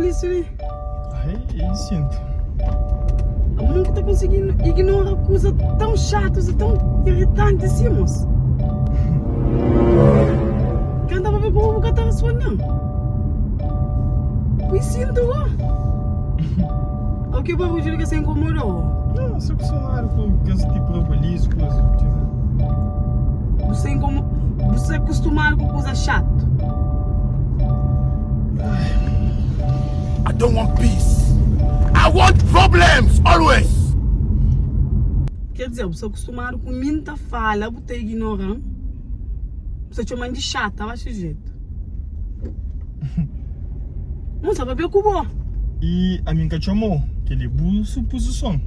rebolisu li? Ai, e sintu. Amo ki ta konsigi ignora kuza tão xatu, si tão iritanti si, mos? Ka N ta papia ku bo, bu ka ta responde-m. Pui sintu go. Ô ki barudju li ka sta inkomoda-u? Não, N sta kustumadu ku kes tipu rebolisu, kuza tipu. Bu sta inkomo, bu sta kustumadu ku kuza xatu. I don't want peace. I want problems always. Ker dizer, bu sta kustumadu ku mi N ta fala, bu ta ignora-m, bu sta txoma-m di xata, baxi jetu. N sta papia ku bo. I ami N ka txoma-u, kel-li é bu supozison.